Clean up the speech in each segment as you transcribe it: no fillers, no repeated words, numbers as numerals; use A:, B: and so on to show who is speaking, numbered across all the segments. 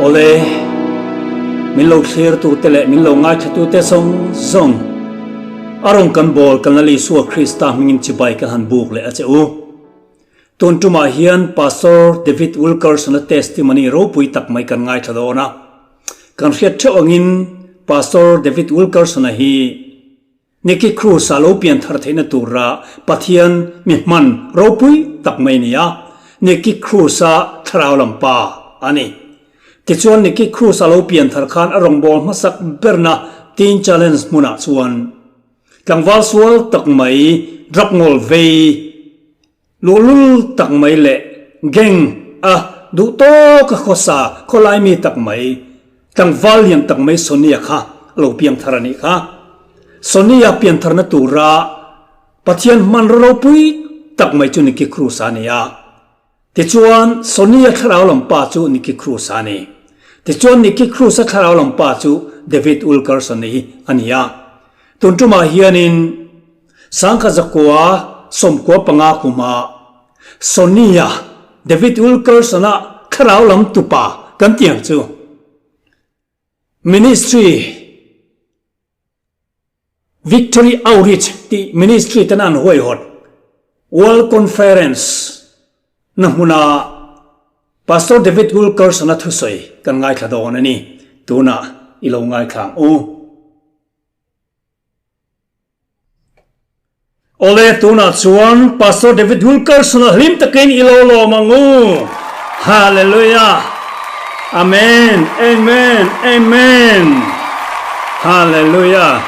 A: Awle, min lo thlirtute leh min lo ngaithlatute zawng zawng, a rawn kan bawl kan Lal Isua Krista hmingin chibai kan han buk leh a che u. Tun tumah hian Pastor David Wilkerson-a testimony ropui tak mai kan ngaithla dawn a. Kan hriat theuh angin Pastor David Wilkerson-a hi Nicky Cruz-a lo pian thar theihna tura Pathian mi hman ropui tak mai a ni a, Nicky Cruz-a thlarau lam pa a ni. Tichuan Nicky Cruz-a lo pian thar khan a rawngbâwl hmasak berna Teen Challenge hmunah chuan tlangval sual tak mai drug ngawl vei Luhlul tak mai leh gang a duh tawk a khawsa khawlai mi tak mai, tlangval lian tak mai Sonia kha a lo piang thar a nih kha. Sonia pian tharna tura Pathian hmanraw ropui tak mai chu Nicky Cruz a ni a. Tichuan Sonia thlarau lam pa chu Nicky Cruz a ni. Tichuan Nicky Cruz a thlarau lam pa chu David Wilkerson hi a ni a. Tun tumah hianin Sangkha zakua 95 kuma Sonia David Wilkerson-a thlarau lam tupa kan ti ang chu. Ministry Victory Outreach tih ministry tena an huaihawt World Conference na hmuna Pastor David Wilkerson-a thusawi kan ngaithla dawn a ni. Tunah i lo ngaithla ang u. Awle, tunah chuan Pastor David Wilkerson-a hlim takin i lo lawm ang u. Hallelujah! Amen! Amen! Amen! Hallelujah!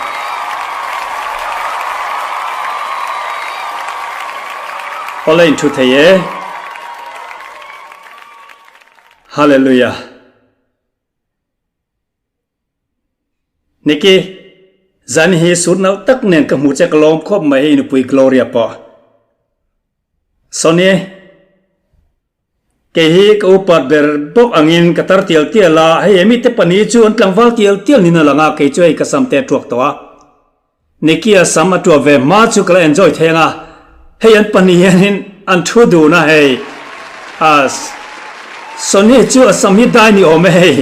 A: Awle, in thu thei e. Hallelujah! Nicky, zan hi sut nalh tak nen ka hmu che ka lawm khawp mai hei nupui Gloria pawh. Sonny, kei hi ka upat ber bawk angin ka tar tial tial a, hei he mite pahnih chu an tlangval tial tial niin a lang a, kei chu hei ka sam te a tuak tawh a. Nicky a sam a tuah ve hma chu ka la enjoy thei ang a, hei an pahnih hianin an thu dun a hei. Sonny chu a sam hi dai ni awm e hei.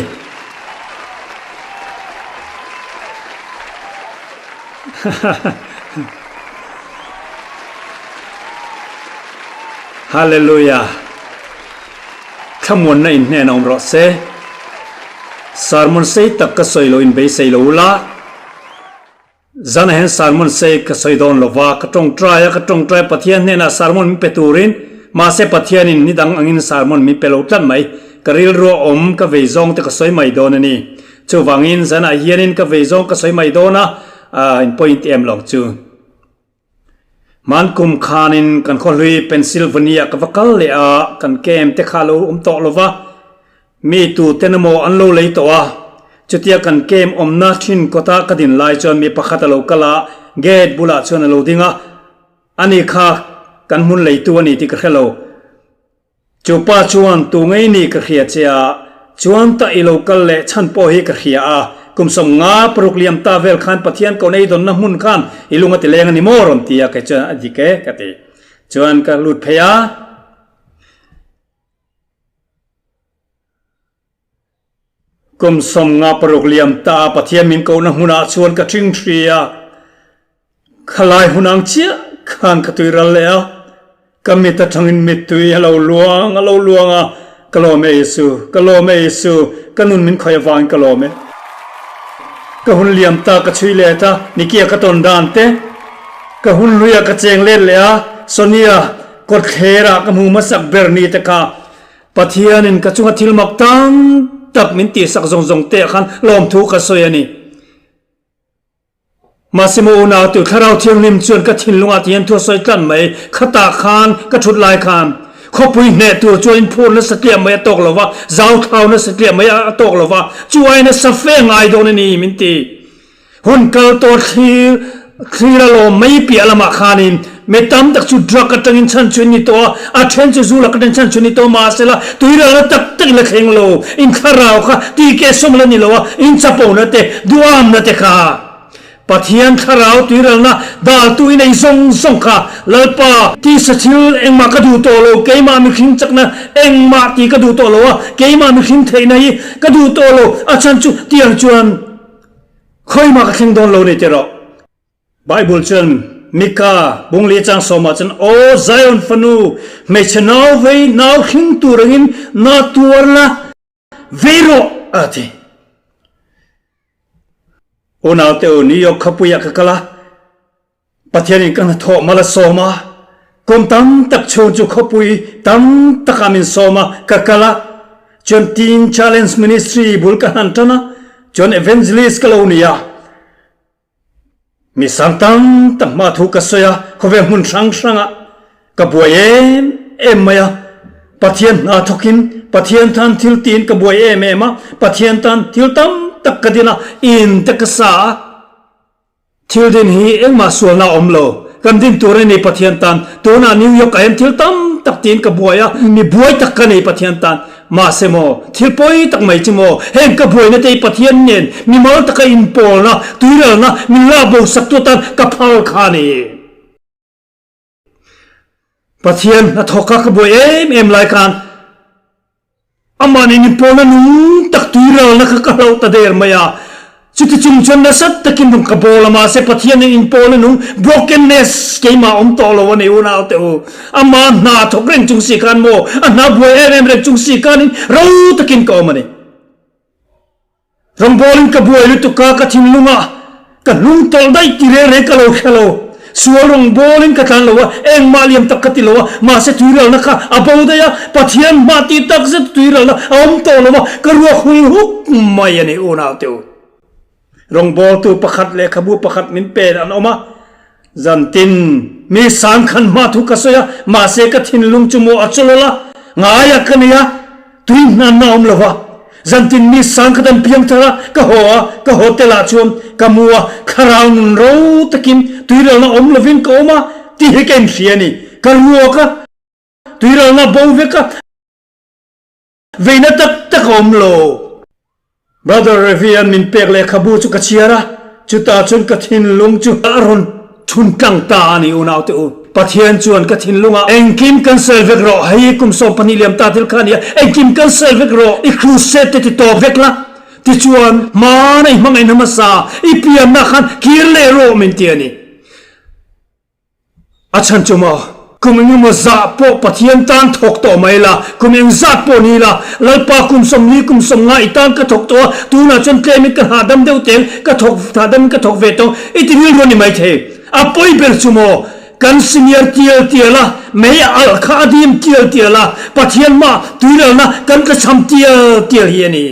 A: Hallelujah! Thlamuanna in hnen awm rawh se. Sermon sei tak ka sawi lo in beisei lo ula. Zan ah hian sermon sei ka sawi dawn lo va, ka tawngtai a, ka tawngtai a Pathian hnenah sermon min pe turin, mahse Pathianin ni dang angin sermon min pe lo tlat mai, ka rilru a awm, ka vei zawng te ka sawi mai dawn a ni. Chuvangin zan ah hianin ka vei zawng ka sawi mai dawn a, ah in point em lo chu. Hman kum khanin kan khawhlui Pennsylvania ka va kal leh a, kan camp te kha a lo awm tawh lo va, mi tu ten emaw an lo lei tawh a, chutia kan camp awmna thin kawta ka din lai chuan mi pakhat a lo kal a, gate bulah chuan a lo ding a, ani kha kan hmun leitu a ni tih ka hre lo. Chu pa chuan tu ngei ni ka hria che a, chuan ta i lo kal leh chhan pawh hi ka hria a, kum 56 liam ta vel khan Pathian ko nei dawnna hmun khan i lung a ti leng a ni maw rawn ti a, kei chuan a dik e ka ti. Chuan ka lut phei a. Kum 56 liam ta a Pathian min kohna hmunah chuan ka ṭhing hri a. Khalai hun ang chiah khan ka tui ral leh a, ka mit atangin mittui a lo luang a lo luang a, ka lawm e Isu, ka lawm e Isu, ka nun min khawih avangin ka lawm e. Ka hun liam ta ka chhui let a, Nikia ka tawn dan te, ka hun hluia ka cheng let leh a, Sonia kawtthlerah ka hmu hmasak ber ni te kha Pathianin ka chunga thil mak tam tak min tihsak zawng zawng te ah khan lawmthu ka sawi a ni. Mahse maw unau tu Thlarau Thianghlim chuan ka thinlungah ti hian thu a sawi tlat mai, khatah khan ka thut lai khan khawpui hneh tur chuan in phur nasa tliah mai a tawk lo va, zau thlau nasa tliah mai a tawk lo va, chu aiin a sa fe ngai dawn a ni min ti. Hun kal tawh thlir thlir a lawm mai piah lamah khanin mi tam tak chu drug atangin chhan chu an ni tawh a, a then chu zu lak atangin chhan chu an ni tawh mahsela tuiralna tak tak in la thleng lo, in thlarau kha tih keh sawm la ni lo a, in chapona te, duhamna te kha. Pathian thlarau tuiralna daltu i nei zawng zawng kha Lalpa tisa thil engmah ka duh tawh lo, keimah mihring chakna engmah tih ka duh tawh lo a, keimah mihring theihna hi ka duh tawh lo, a chhan chu tiang chuan khawimah ka thleng dawn lo ni tih rawh. Bible chuan Mika bungli chang sawmah chuan, Aw Zion fanu, hmeichhe nau vei nau hring tur angin na tuar la, vei rawh a ti. Unaute u, New York khawpuiah ka kal a, Pathianin ka hnathawh mal a sawm a, kum tam tak chhung chu khawpui tam takah min sawm a, ka kal a, chuan Teen Challenge Ministry bul ka hlan tan a, chuan evangelist ka lo ni a. Mi sang tam tak hma thu ka sawi a, khawvel hmun hrang hrangah ka buai em em mai a. Pathian hna thawkin Pathian tan thil tiin ka buai em em a, Pathian tan thil tam tak ka din a, in te ka sa a. Thil din hi engmah sualna a awm lo, kan din tur a ni Pathian tan. Tunah New York ah hian thil tam tak tiin ka buai a, mi buai tak ka nei Pathian tan. Mahse maw, thil pawi tak mai chu maw, heng ka buaina te hi Pathian nen mimal taka inpawlna, tuiralna min lak bo sak tu atan ka phal kha a ni. Pathian hnathawk a ka buai em em lai khan amah nen inpawlna nung tak tuiralna kha ka hlauh ta der mai a. Chuti chung chuan nasa takin rawn ka bawl a, mahse Pathian in inpawl a nung, brokenness, keimah awm tawh lo a ni unau te u. Ama hna thawk reng chung si khan maw, a hna buai em em reng chung si khanin ro takin ka awm a ni. Rawngbawlin ka buai lutuk a, ka thinlung a ka hnung tawlh daih ti reng reng ka lo hre lo. Sual rawngbawlin ka tlan lo a, engmah liam tak ka ti lo a, mahse tuiralna kha a bo daih a, Pathian hmah tih tak zet tuiralna a awm tawh lo a, ka ruak hul huk mai a ni unau te u. Rawngbawltu pakhat lehkhabu pakhat min pen an awm a, zantin mi sang khan hma thu ka sawi a, mahse ka thinlung chu maw a chawlawl a, ngaiah ka nei a, Tui hnan na awm lo va, zantin mi sang khat an piang thar a, ka haw a, ka hotel ah chuan ka mu a, thlarau nun ro takin tuiralna awm lovin ka awm a tih hi ka inhria a ni. Ka ruak a, tuiralna bo vek a, veina tak tak a awm lo. Brother Revian min pek lehkhabu chu ka chhiar a, chutah chuan ka thinlung chu a rawn chhun tlang ta a ni unaute u. Pathian chuan ka thinlungah engkim cancel vek rawh, hei kum 12 liam ta thil kha a ni a, engkim cancel vek rawh, i crusade te ti tawp vek la, tichuan hmana i hmangaihna hmasa i pianna khan kir leh rawh min ti a ni. A chhan chu maw? Kum eng emaw zah pawh Pathian tan thawk tawh mai la, kum eng zat pawh ni la, Lalpa kum 40 kum 50 i tan ka thawk tawh a, tunah chuan tlemin ka hahdam deuh teng, ka thawk hahdam ka thawk ve tawh i ti rilru a ni maithei. A pawi ber chu maw? Kan senior tial tial a, mei a alh kha a dim tial tial a, Pathian mah tuiralna kan tlachham tial tial hi a ni.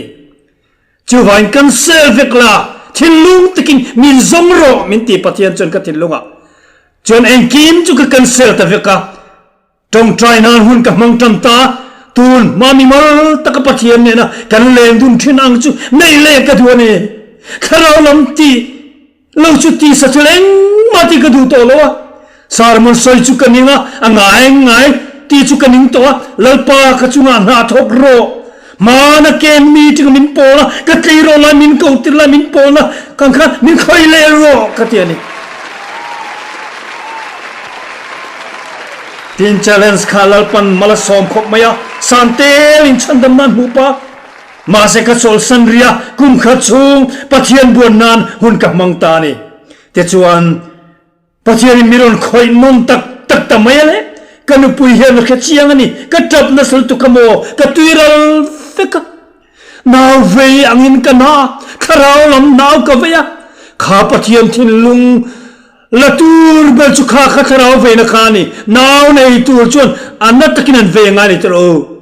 A: Chuvain kan sel vek la, thinlung takin min zawng rawh min ti Pathian chuan ka thinlungah chuan engkim chu ka cancel ta vek a, tawngtai nan hun ka hmang tan ta, tun hma mimal taka Pathian nena kan leng dun thin ang chu neih leh ka duh a ni. Thlarau lam tih Lo chu tisa thil engmah tih ka duh tawh lo a, sermon sawi chu ka ning a, a ngai ngai tih chu ka ning tawh a, Lalpa ka chungah hna thawk rawh, hmana kem meeting a min pawl a, ka tleirawl lai min ko tir lai min pawl na kang khan min khawih leh rawh ka ti a ni. Tin challenge kha Lalpan mal a sawm khawp mai a, Santel in chhandam nan hmuh pah. Mahse ka chawlhsan rih a, kum khat chhung Pathian buan nan hun ka hmang ta a ni. Tichuan, Pathianin mi rawn khawih nawn tak tak ta mai a le. Ka nupui hian a hre chiang a ni, ka tap nasa lutuk a maw, ka tui ral vek a. Nau vei angin ka na a, thlarau lam nau ka vei a. Kha Pathian thinlung la tur ber chu kha kha thlarau veina kha a ni. Nau nei tur chuan a na takin an vei angai a ni tawh lo.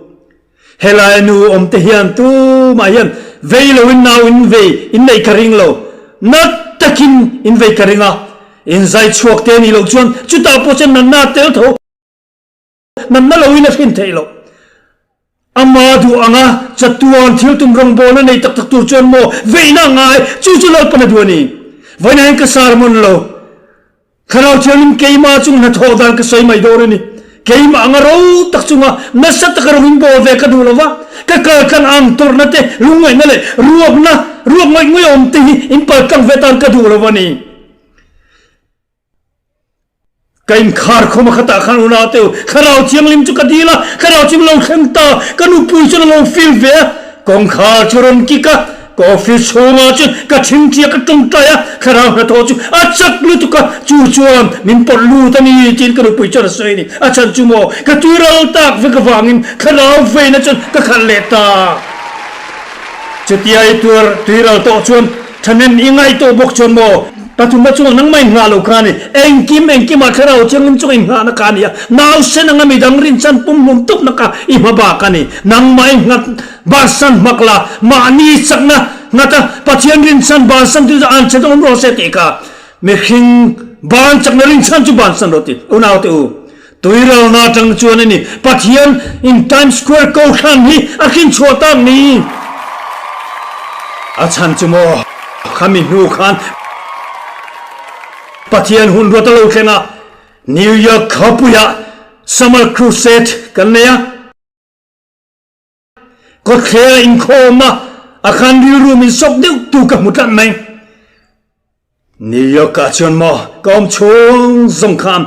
A: Helai nu awm te hian tumah hian vei lo in nau in vei in neih ka ring lo, na takin in vei ka ring a, in zai chhuak te nih loh chuan chutah pawh chuan natna a tel tho, natna lo in a hrin theih loh. Ama duh anga chatuan thil tum rawngbawlna nei tak tak tur chuan maw veihna a ngai, chu chu Lalpan a duh a ni. Vawiinah hian ka sermon lo. Thlarau Thianghlim keimah chung hnathawh dan ka sawi mai dawn a ni. Keimah anga ro tak chunga nasa taka rawng in bawl ve ka duh lo va, ka kal tlang ang tawrhna te, lungngaihna leh ruakna, ruak ngawih ngawih awm te hi in pal tlang ve tan ka duh lo a ni. Ka inkhar khawm a khatah khan unau te u, Thlarau Thianghlim chu ka dil a, Thlarau Thianghlim lo thleng ta, ka nupui chuan a lo feel ve a, kawngkhar chu rawn kik a, ka office chhungah chuan ka thingthi a, ka tawngtai a, Thlarau hnathawh chu a chak lutuk a, chu chuan min pawlh lut a ni tiin ka nupui chuan a sawi a ni. A chhan chu maw, ka tui ral tak vek avangin Thlarau veina chuan ka khalh leh ta. Chutia i tuar tui ral tawh chuan Thahnem i ngaih tawh bawk chuan maw? Pathumna chungah nangmah inghah lo kha a ni. Engkim engkimah thlarau thianghlim chunga inghahna kha a ni a. Nausen anga midang rinchhan pumhlum tawpna kha i hma bak a ni. Nangmah i nghat bansan hmak la, mahni chakna nghata Pathian rinchhan bansan tu chu an che dawng rawh se tih kha mihring ban chakna rinchhan chu bansan rawh tih unaute u. Tuiralna atang chuan a ni. Pathian in Times Square kohhran hi a hrinchhuah tak ni. A chhan chu maw khami hnu khan Pathian hun ruat a lo thleng a, New York khawpuiah Summer Crusade kan nei a. Kawtthler a inkhawm a, a khan rilru min sawk deuh tu ka hmu tlat mai. New York ah chuan maw ka awm chhung zawng khan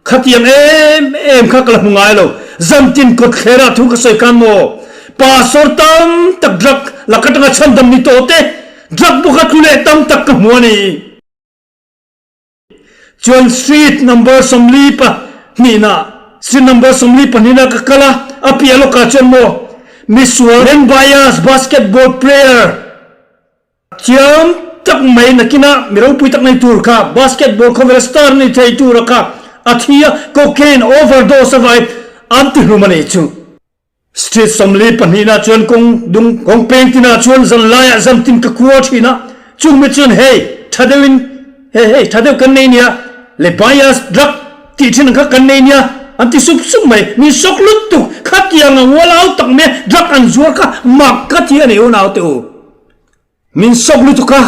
A: khatiang em em kha ka la hmu ngai lo. Zantin kawtthler ah thu ka sawi khan maw pastor tam tak drug lak atanga chhandam ni tawh te drug bawk a tlu leh tam tak ka hmu a ni. Chuan street number 40 na street number 42 na ka kal a, a piah lawkah chuan maw misual Ben Bias basketball player thiam tak mai nakinah mi ropui tak nei tur kha basketball khawvela star ni thei tura kha a thi a, cocaine overdose avai an ti hlum a ni chu. Street 42 nah chuan kawng dung kawng peng tinah chuan zan laiah zan tin ka kua thin a, chung mi chuan hei tha deuhin hei hei tha deuh kan nei nia le bias drug tih thin ang kha kan nei nia an ti sup sup mai, min sawk lutuk khatiang a ual au tak mai a drug an zuar kha mak ka ti a ni unau te u. Min sawk lutuk a,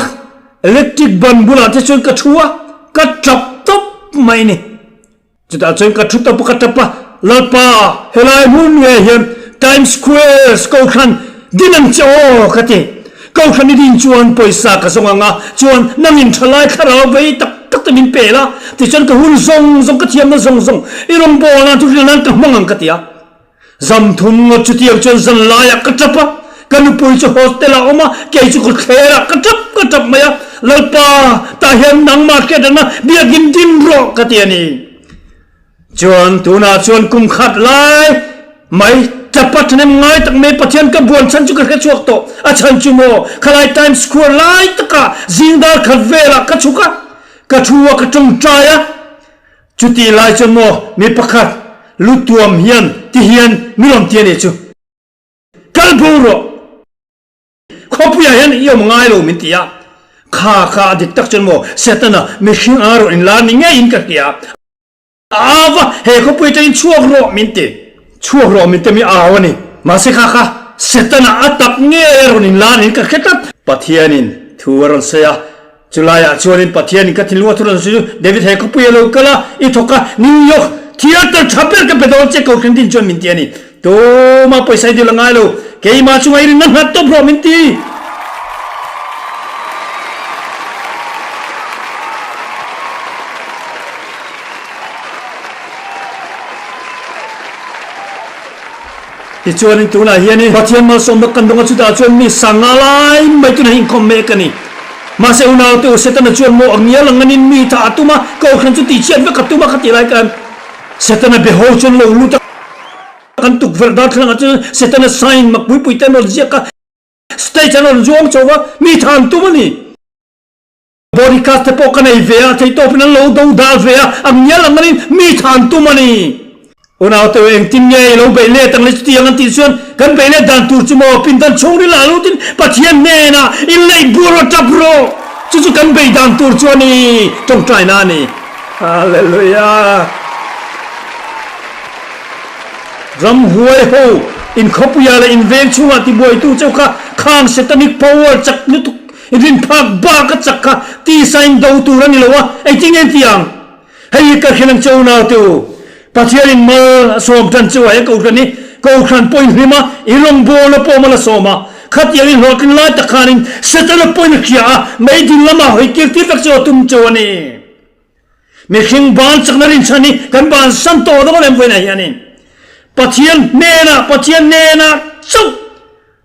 A: electric ban bulah te chuan ka thu a, ka tap tawp mai ni. Chutah chuan ka thu tawp a, ka tap a, Lalpa, helai hmun nge hian Times Square Kohhran din ang che aw ka ti. Kohhran i din chuan pawisa ka zawng ang a, chuan nangin thalai thlarau vei tak tak te min pe la, tichuan ka hun zawng zawng, ka thiamna zawng zawng i rawngbâwl nan, thuhrilh nan ka hmang ang ka ti a. Zam thum ngawt chutiang chuan zan laiah ka tap a, ka nupui chu hostel ah a awm a, kei chu khawthler ah ka tap ka tap mai a, Lalpa, tah hian nangmah hriat rana biakin din rawh ka ti a ni. Chuan tunah chuan kum khat lai mai tap a thahnem ngai tak mai Pathian ka buan chhan chu ka hre chhuak tawh, a chhan chu maw khalai Times Square lai takah zingdar khat velah ka chhuk a, ka thu a ka tawngtai a, Chutih lai chuan maw mi pakhat lu tuam hian ti hian mi rawn ti a nih chu. Kal bo rawh. Khawpuiah hian i awm ngai lo min ti a. Kha kha a dik tak chuan maw Setana mihring anga rawn inlar ni ngeiin ka hria. A au a, he khawpui atangin chhuak rawh min ti. Chhuak rawh min ti mi au a ni. Mahse kha kha Setana a tak ngei a rawn inlar niin ka hre tlat. Pathianin thu a rawn sawi a, Chulaiah chuanin Pathianin ka thinlung a thur an sawi chu David he khawpui a lo kal a, i thawk a, New York theatre tha ber ka pe dawn che Kohhran din chuan min ti a ni. Tuma pawisa i dil a ngai lo, keimah chunga i rinna nghat tawp rawh min ti. Tichuanin tunah hianin Pathian malsawmna kan dawng a, chutah chuan mi sanga lai mai tunah hi inkhawm mek a ni. Mahse unaute u Setana chuan maw a ngial ang anin mi tha a tum a, kohhran chu tihchhiat vek a tum a kha tih lai khan Setana beho chuan lo lut a, kan tukverh darthlalang ah chuan Setana sign mak pui pui te an rawn ziak a, stage an rawn zuang chho va, mi tha an tum a ni. Bodyguard te pawh ka nei ve a, theihtawpin an lo do dal ve a, a ngial ang anin mi tha an tum a ni. Unaute u engtin nge i lo beih let ang le chutiang an tih chuan kan beih let dan tur chu maw pindan chhungril ah lutin Pathian hnenah inleih bur rawh tap rawh chu chu kan beih dan tur chu a ni tawngtaina a ni. Hallelujah. Ramhuai ho inkhawpuiah leh inveng chhungah tibuaitu cheu kha khang satanic power chak lutuk rin phak bak a chak kha tisa in do tur a ni lo a engtin nge an ti ang? Hei hi ka hrilh ang che unau te u, Pathianin mal a sawm tan chu a he Kohhran hi Kohhran pawhin hlim a, i rawngbawlna pawh mal a sawm a. Khatiang i hlawhtlin lai tak khanin Setana pawhin a hria a, meidil lamah hawi tir tir vek chu a tum chu a ni. Mihring ban chakna rinchhan hi kan bansan tawh dawn em vawiinah hianin Pathian hnenah, Pathian hnenah chauh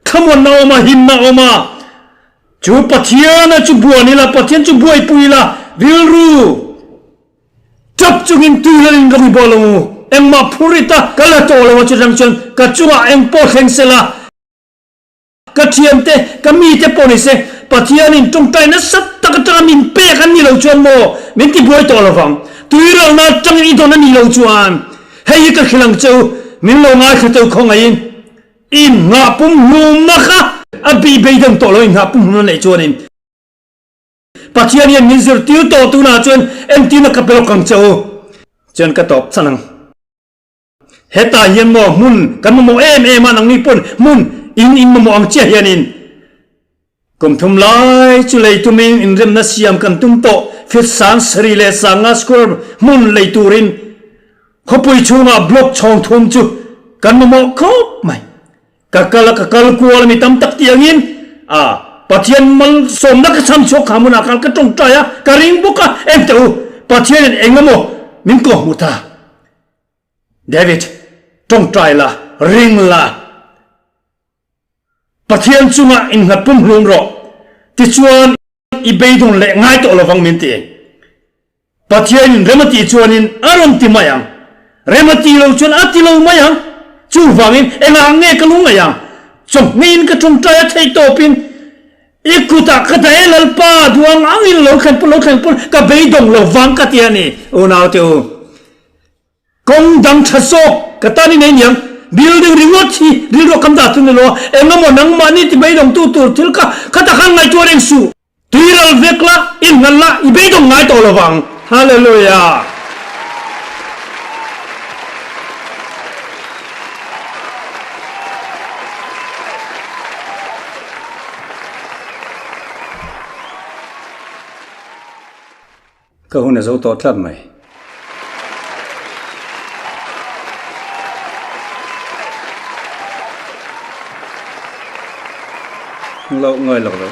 A: thlamuanna a awm a, himna a awm a. Chu Pathiana chu buan ila, Pathian chu buaipui ila, rilru tap chungin tui lalin ka ui bawk lo u. Engmah phur ita ka la tawh lo a, chutang chuan ka chungah engpawh thleng sela. Ka thiante, ka mite pawh ni se, Pathianin tawngtai nasa tak atanga min pek an nih loh chuan maw min tibuai tawh lovang. Tuiralna atangin i dawn a nih loh chuan hei hi ka hrilh ang che u, min lo ngaithla teu khawngaihin inngah pumhlumna kha a bih beidawng tawh lo inngah pumhlumna neih chuanin Pathian hian min zirtir tawh tunah chuan entirna ka pe lawk ang che u. Chuan ka tawp chan ang. Hetah hian maw hmun kan mamawh em em a, nangni pawn hmun in in mamawh ang chiah hianin kum thum lai chu lei tumin inremna siam kan tum tawh. Fit sang sarih leh sanga square hmun lei turin khawpui chhungah block chhawng thum chu kan mamawh khawp mai. Ka kal a, ka kal kual a mi tam tak tih angin a Pathian malsawmna ka chham chhuak kha hmunah khan ka tawngtai a, ka ring bawk a, engteh u, Pathianin eng emaw min kawhhmuh ta. David, tawngtai la, ring la, Pathian chungah innghat pumhlum rawh, tichuan i beidawng leh ngai tawh lovang min ti. Pathianin rem a tih chuanin a rawn ti mai ang, rem a tih loh chuan a ti lo mai ang. Chuvangin engah nge ka lu ngaih ang? Chawhmeiin ka tawngtai a theih tawpin i kutah ka dah e Lalpa, duh ang angin lo thlen pawn lo thlen pawn ka beidawng lovang ka ti a ni, unaute u. Kawng dang tha zawk ka tan i nei niang. Building ringawt hi rilruah kam dah chu ni lo a, engemaw nangmahni ti beidawngtu tur thil kha khatah khan ngaihtuah reng suh. Tuiral vek la, i hngalh la, i beidawng ngai tawh lo vang. Hallelujah! Ka hun a zo tawh tlat mai. Loh ngai lo lo.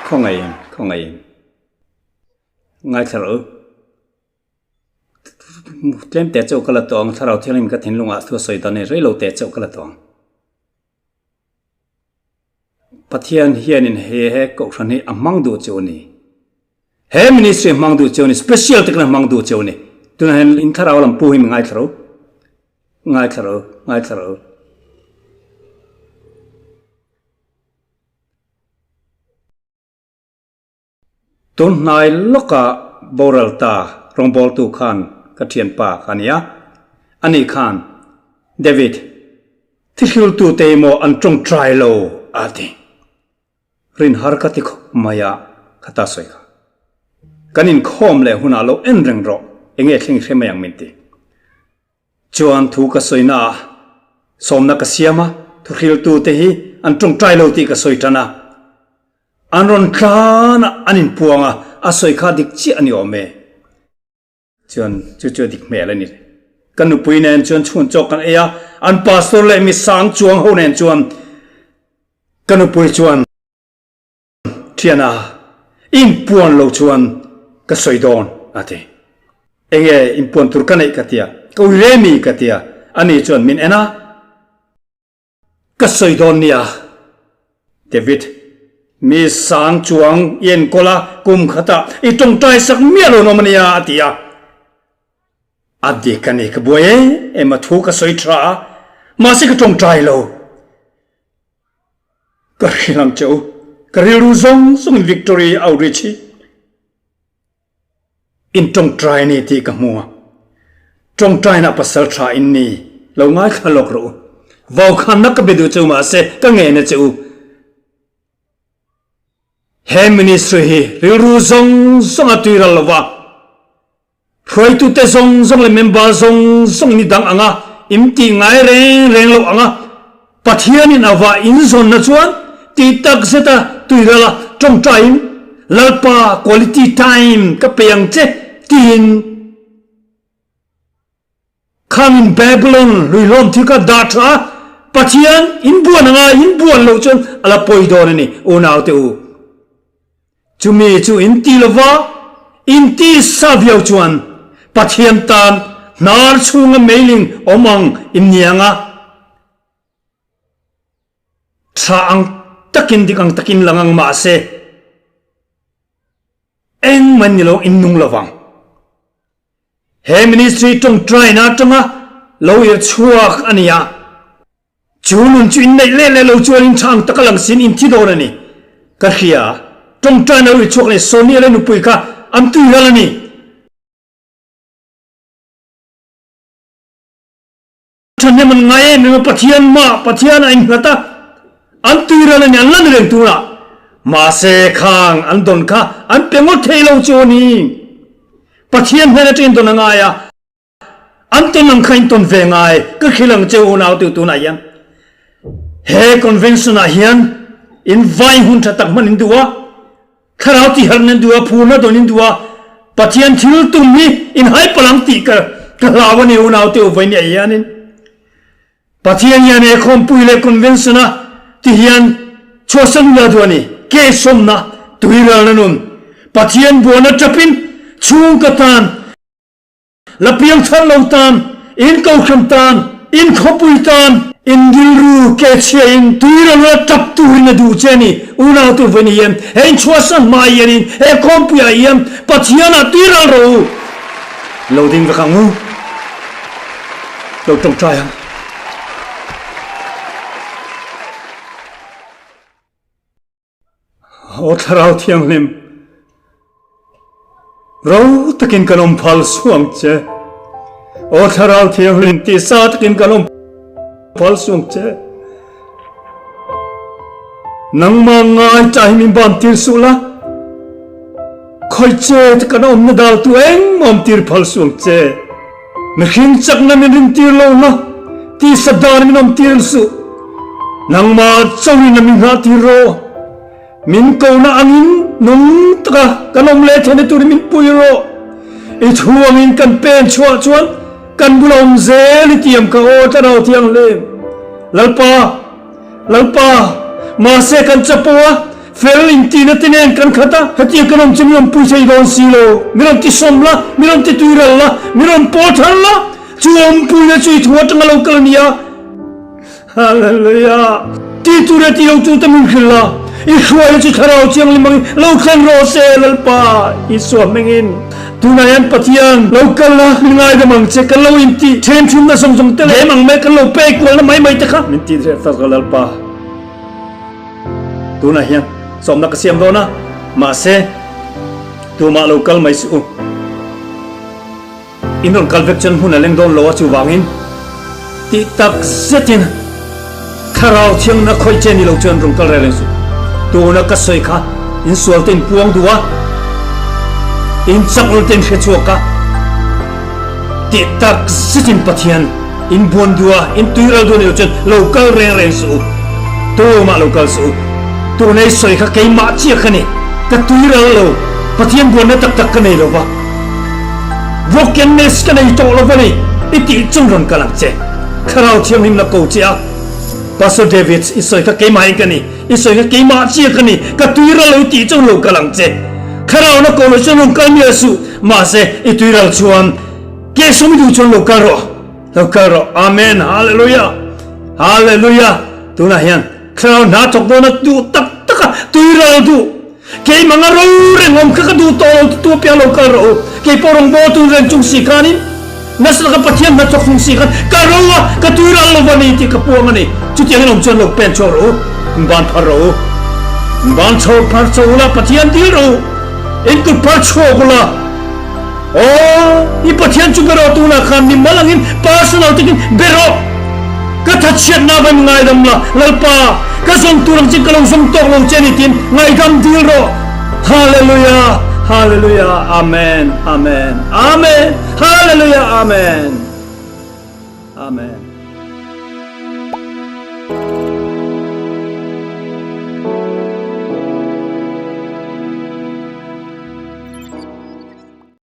A: Khawngaiin, khawngaiin. Ngaithla rawh u. Tlem teh chauh ka la tawh ang, Thlarau Thianghlim ka thinlungah thu a sawi dan hi rei lo teh chauh ka la tawh ang. Pathian hianin he he kohhran hi a hmang duh cheu a ni. He ministry a hmang duh cheu a ni, special takin a hmang duh cheu a ni. Tunah hian in thlarau lam pu hi mi ngaithla ro, ngaithla ro, ngaithla ro. Tun hnai lawka boral ta rawngbawltu khan ka thianpa kha a ni a, ani khan, David, thihriltute hi maw an tawngtai lo a ti. Rin har ka ti khawp mai a, khata sawi kha. Kan inkhawm leh hunah lo en reng rawh, enge thleng i hre mai ang min ti. Chuan thu ka sawina ah sawmna ka siam a, thuhriltute hi an tawngtai lo tih ka sawi tan a. An rawn tlan a, an inpuang a, a sawi kha dik chiah a ni awm e. Chuan chu chu a dik hmel a ni. Ka nupui nen chuan chhun chawk kan ei a, an pastor leh mi sang chuang ho nen chuan ka nupui chuan, Thiana, inpuan lo chuan ka sawi dawn, a ti. Enge inpuan tur ka neih ka ti a, ka ui re mi ka ti a, ani chuan min en a. Ka sawi dawn nia, David, mi sang chuang i enkawl a, kum khatah i tawngtai sak miah lo nawm a nia, a ti a. A dik a ni, ka buai em em a, thu ka sawi tha a, mahse ka tawngtai lo. Ka hrilh ang che u, ka rilru zawng zawngin Victory Outreach hi in tawngtai a ni tih ka hmu a, tawngtaina pasal tha in ni lo ngaithla lawk rawh u. Vaukhanna ka be duh che u mahse ka ngen a che u. He ministry hi rilru zawng zawng a tuiral lo va. Hruaitute zawng zawng leh member zawng zawng ni dang anga in tih ngai reng reng loh anga Pathianin a va inzawnna chuan tih tak zeta tuirala tawngtaiin Lalpa quality time ka pe ang che tiin Khangin Babylon hluihlawm thil kha dah tha a. Pathian in buan anga in buan loh chuan a la pawi dawn a ni, unaute u. Chumi chu in ti lova, in ti sa viau chuan Pathian tan hnar chhunga meiling awm ang in ni ang a, tha ang takin dik ang takin lang ang mahse engmah ni lo in nung lovang. He ministry tawngtaina atanga lo ir chhuak a ni a. Chu nun chu inneih leh leh lo chuan in chhang tak a lang sin in thi dawn a ni. Ka hria. Tawngtaina lo ir chhuak leh Sonia leh nupui kha an tui ral a ni. Thahnem an ngai em em a, Pathian mah Pathian a innghat a, an tuiral a ni, an la ni reng tunah. Mahse khang an dawn kha an pe ngawt thei lo chu a ni. Pathian hnen atangin dawn a ngai a, an tawn ang kha in tawn ve ngai, ka hrilh ang che u unau tu tunah hian. He convention ah hian in vai hun tha tak hman in duh a, Thlarau tiharh nan duh a, phurna dawn in duh a, Pathian thil tum hi in hai palh ang tih ka ka hlau a ni unaute u vawiin ah hianin. Pathian hian he khawmpui leh convention a ti hian chhuahsan ula duh a ni. Ke sawmna, tuiralna nun, Pathian buana tapin chhungkaw tan, La piang thar lo tan, in kohhran tan, in khawpui tan, in rilru ke chhia in tuiral la tap turin a duh che a ni. Unau tu vawiin hian he in chhuahsan hma hianin he khawmpuiah hian Pathianah tuiral rawh u. Lo ding vek ang u. Lo tawngtai ang. Aw Thlarau Thianghlim, ro takin kan awm phal suang che. Aw Thlarau Thianghlim, tisa takin kan awm phal suang che. Nangmah ngai ta hi min ban tir suh la, khawi che te kan awmna dal tu engmah awm tir phal suang che. Mihring chakna min rin tir lo la, tisa dan min awm tir suh. Nangmah chauhin a min nghah tir rawh. Min kohna angin nung taka kan awm leh theihna turin min pui rawh. I thu angin kan pen chhuah chuan kan bula awm zel i tiam kha aw Thlarau Thianghlim. Lalpa, Lalpa, mahse kan chapo a, fel intihna te nen kan khat a, hetiang kan awm chu min rawn pui thei dawn si lo. Min rawn tisawm la, min rawn tituiral la, min rawn pawl thar la, chu awmpuina chu i thu atanga lo kal a ni a. Hallelujah! Ti tur e ti lo tu te min hrilh la, i hruaina chu Thlarau Thianghlim angin lo thleng rawh se Lalpa Isua hmingin. Tunah hian Pathian lo kal la, min ngaidam ang che, kan lo inti then thumna zawng zawng te leh ang mai kan lo pek kualna mai mai te kha min ti hreh tak Lalpa. Tunah hian sawmna ka siam dawn a, mahse tumah lo kal mai suh u. In rawn kal vek chuan hmun a leng dawn lo a, chuvangin tih tak zetin Thlarau Thianghlimna khawih che ni lo chuan rawn kal reng reng suh. Tuna ka sawi kha in sual te in puang duh a, in chak lo te in hre chhuak a, tih tak zetin Pathian in buan duh a, in tuiral duh a ni lo chuan lo kal reng reng suh u. Tumah lo kal suh u. Tuna i sawi kha keimah chiah ka ni, ka tuiral lo, Pathian buanna tak tak ka nei lo va. Brokenness ka nei tawh lo va ni, i tih chung rawn kal ang che. Thlarau Thianghlim la ko che a. Pastor David, i sawi kha keimah in ka ni, i sawi kha keimah chiah ka ni, ka tuiral lo i tih chung lo kal ang che. Thlarau na ko lo chuan rawn kal miah suh, mahse i tuiral chuan ke sawm i duh chuan lo kal rawh, lo kal rawh. Amen, Hallelujah, Hallelujah. Tunah hian Thlarau hna thawk dawna duh tak taka tuiral duh. Keimah nga ro reng awm kha ka duh tawh lo titu apiang lo kal rawh u. Kei pawh rawngbâwl tun reng chung si khanin nasa taka Pathian hnathawk chung si khan ka ro a, ka tuiral lo va ni tih ka puang a ni. Chutiangin awm chuan lo pen chhuak rawh u, in ban phar rawh u. In ban chho phar chho ula, Pathian dil rawh u. In kut phar chhuak ula. Aw, i Pathian chu be rawh tunah khan mi mal angin personal takin be rawh. Ka thatchhiatna va in ngaidam la, Lalpa, ka zawng tur ang chin ka lo zawng tawk lo che a ni tiin ngaidam dil rawh. Hallelujah, Hallelujah, Amen, Amen, Amen, Hallelujah, Amen, Amen.